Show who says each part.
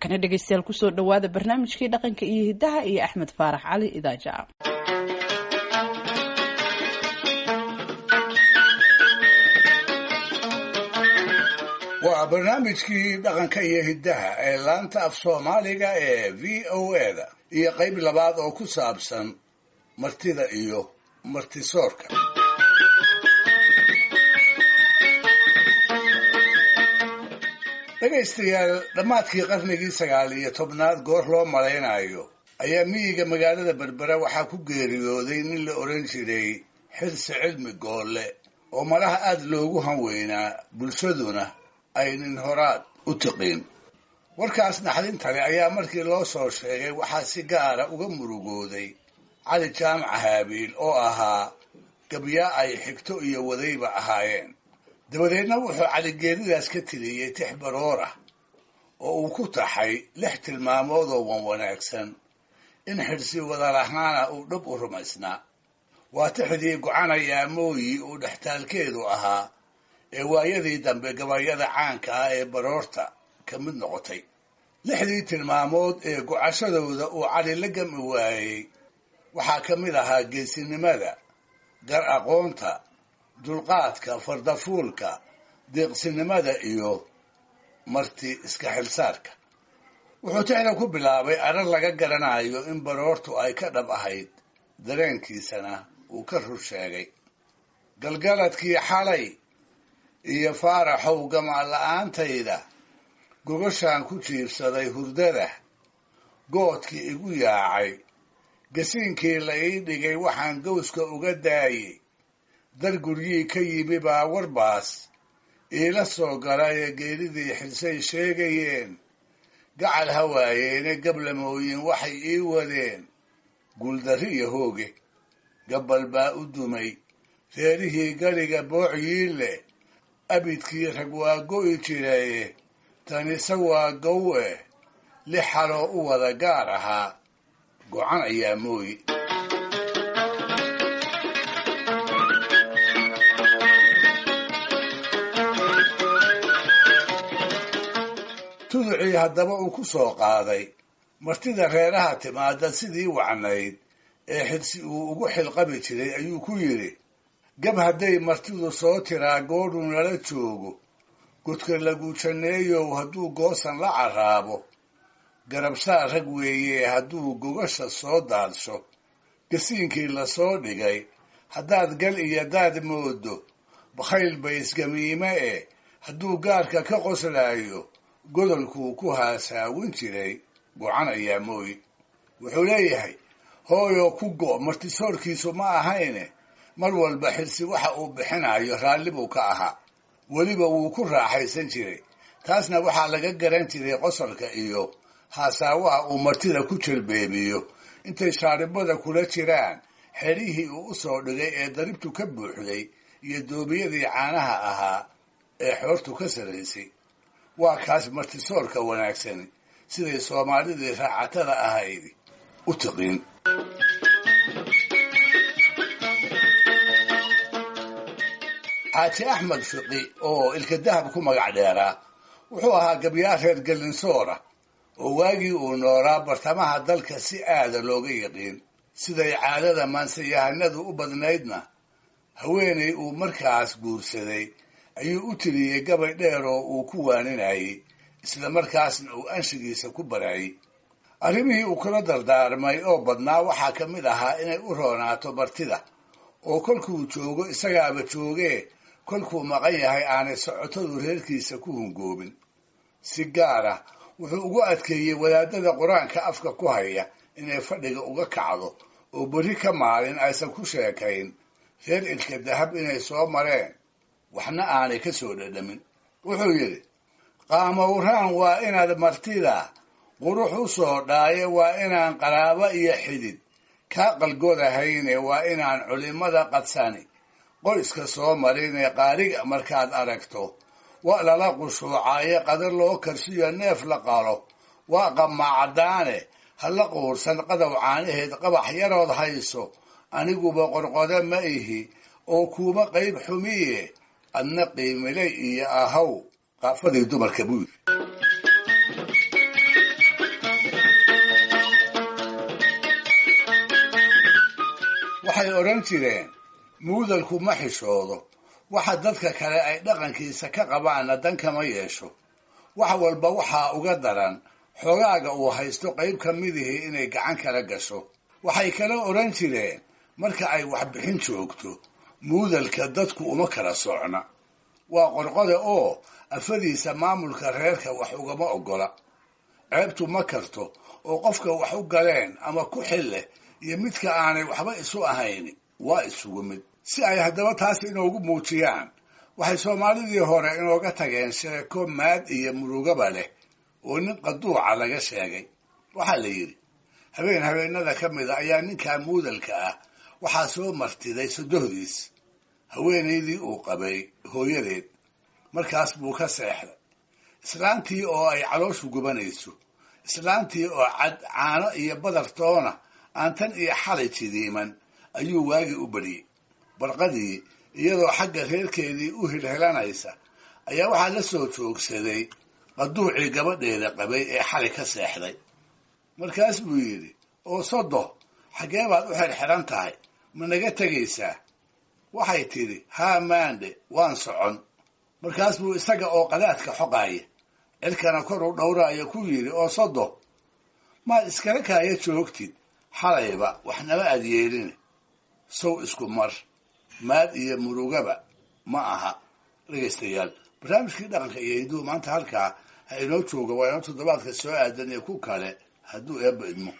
Speaker 1: Markana dhegeystayaal, kusoo dhawaada barnaamijkii dhaqanka iyo hiddaha iyo Axmed Faarax Cali Idaajaca.
Speaker 2: Waa barnaamijkii dhaqanka iyo hiddaha ee laanta af Soomaaliga ee VOA-da iyo qayb labaad oo ku saabsan martida iyo martisoorka. Dhegaystayaal, dhammaadkii qarnigii 19aad goor loo malaynayo ayaa miyiga magaalada Berbera waxaa ku geeriyooday nin la odhan jiray Xirsi Cilmi Goolle, oo malaha aada loogu hanweynaa, bulshaduna ay nin horaad u tiqiin. Warkaas naxdintale ayaa markii loo soo sheegay waxaa si gaara uga murugooday Cali Jaamac Haabiil, oo ahaa gabyaa ay xigto iyo wadayba ahaayeen. Dabadeedna wuxuu Cali geeridaas ka tiriyey tix baroor ah oo uu ku taxay lix tilmaamood oo wan wanaagsan in Xidhsi wadalahaana uu dhab u rumaysnaa. Waa tixdii Gocanayaa Mooyi uu dhextaalkeedu ahaa ee waayadii dambe gabayada caanka ah ee baroorta ka mid noqotay. Lixdii tilmaamood ee gocashadooda uu Cali la gami waayey waxaa ka mid ahaa geesinimada, gar aqoonta, dulqaadka, fardafuulka, deeqsinimada iyo marti iska xilsaarka. Wuxuu tixda ku bilaabay arar laga garanayo in baroortu ay ka dhab ahayd, dareenkiisana uu ka rur sheegay. Galgaladkii xalay iyo faaraxow gama la-aantayda, gogashaan ku jiibsaday hurdada, goodkii igu yaacay, gasiinkii la ii dhigay waxaan gowska uga daayey, dar guryii ka yimi baa warbaas iila soo galaye, geeridii Xilsay sheegayeen, gacal hawaayeene gablamooyin waxay ii wadeen guuldarri iyo hooge. Gabbal baa u dumay reerihii gariga boocyiille, abidkii rag waa go'i jiraye, tanise waa gow-e, lix xaloo u wada gaar ahaa gocan ayaa mooyi. Tuducii haddaba uu ku soo qaaday martida reeraha timaada sidii wacnayd ee Xidsi uu ugu xilqabi jiray ayuu ku yidhi: Gab hadday martidu soo tiraa goodhuu nala joogo, godka lagu janneeyow hadduu goosan la carraabo, garabsaar rag weeye hadduu gogasha soo daadsho, gasiinkii la soo dhigay haddaad gal iyo daad moodo, bakhayl bay isgamiime e hadduu gaarka ka qoslaayo, godolkuu ku haasaawin jiray gocan ayaa mooyi. Wuxuu leeyahay, hooyoo ku go' martisoorkiisu ma ahayne, mar walba Xirsi waxa uu bixinayo raalli buu ka ahaa, weliba wuu ku raaxaysan jiray. Taasna waxaa laga garan jiray qosolka iyo haasaawaha uu martida ku jelbeebiyo intay shaaribada kula jiraan xerihii uu u soo dhigay ee daribtu ka buuxday iyo doobiyadii caanaha ahaa ee xoortu ka sarraysay. Waa kaas martisoorka wanaagsani siday Soomaalidii raacatada ahayd u tiqiin. Xaaji Axmed Fiqi, oo Ilka Dahab ku magac dheeraa, wuxuu ahaa gabyaa reer Gelinsoora oo waagii uu noolaa bartamaha dalka si aada looga yiqiin. Siday caadada maanseyahanadu u badnaydna, haweenay uu markaas guursaday ayuu u tiriyey gabay dheer oo uu ku waaninayey, isla markaasna uu anshigiisa ku barayey. Arrimihii uu kula dardaarmay oo badnaa waxaa ka mid ahaa inay u roonaato martida, oo kolkuu joogo isagaaba joogee, kolkuu maqan yahay aanay socotadu reerkiisa ku hungoobin. Si gaar ah wuxuu ugu adkeeyey wadaadada qur-aanka afka ku haya inay fadhiga uga kacdo, oo berri ka maalin aysan ku sheekayn reer Ilka Dahab inay soo mareen waxna aanay ka soo dhadhamin. Wuxuu yidhi: Qaamowraan waa inaad martida qurux u soo dhaaye, waa inaan qaraabo iyo xidid kaa qalgodahayne, waa inaan culimada qadsani qoyska soo marine, qaariga markaad aragto waa lala qushuucaaye, qadar loo karsiyo neef la qalo waa qamacadaane, ha la quursan qadow caanaheed qabax yarood hayso. Aniguba qorqodo ma ihi oo kuuma qayb xumiye, adna qiimilay iyo ahaw qaafadii dumarka, buu yidhi. Waxay odhan jireen muudalku ma xishoodo, waxa dadka kale ay dhaqankiisa ka qabaanna dan kama yeesho. Wax walba waxaa uga daran xogaaga uu haysto qayb ka midihii inay gacan kala gasho. Waxay kala odhan jireen marka ay waxbixin joogto muudalka dadku uma kala socna, waa qorqode oo afadiisa maamulka reerka wax ugama oggola. Ceebtu ma karto oo qofka wax u galeen ama ku xil leh iyo midka aanay waxba isu ahayn waa isugu mid. Si ay haddaba taas inoogu muujiyaan, waxay soomaalidii hore inooga tageen sheeko maad iyo murugaba leh oo nin qaduuca laga sheegay. Waxaa la yidhi habeen habeenada ka mida ayaa ninkaa muudalka ah waxaa soo martiday sodohdiis, haweenaydii uu qabay hooyadeed. Markaas buu ka seexday islaantii oo ay calooshu gubanayso, islaantii oo cad caano iyo badartoona aan tan iyo xalay jidiiman ayuu waagii u bariyey. Barqadii iyadoo xagga reerkeedii u hilhelanaysa ayaa waxaa la soo joogsaday qaduucii gabadheeda qabay ee xalay ka seexday. Markaas buu yidhi, oo sodoh, xaggee baad u xirxiran tahay? Ma naga tegaysaa? Waxay tidhi, haa maandhe, waan socon. Markaas buu isaga oo qadaadka xoqaaya cirkana kor u dhowraaya ku yidhi, oo sodoh, maad iskala kaaya joogtid? Xalayba waxnama aad yeelin. Sow isku mar maad iyo murugaba ma aha. Dhegaystayaal, barnaamijkii dhaqanka iyo hidduhu maanta halkaa ha inoo jooga. Waa inoo toddobaadka soo aadan iyo ku kale hadduu eebba idmo.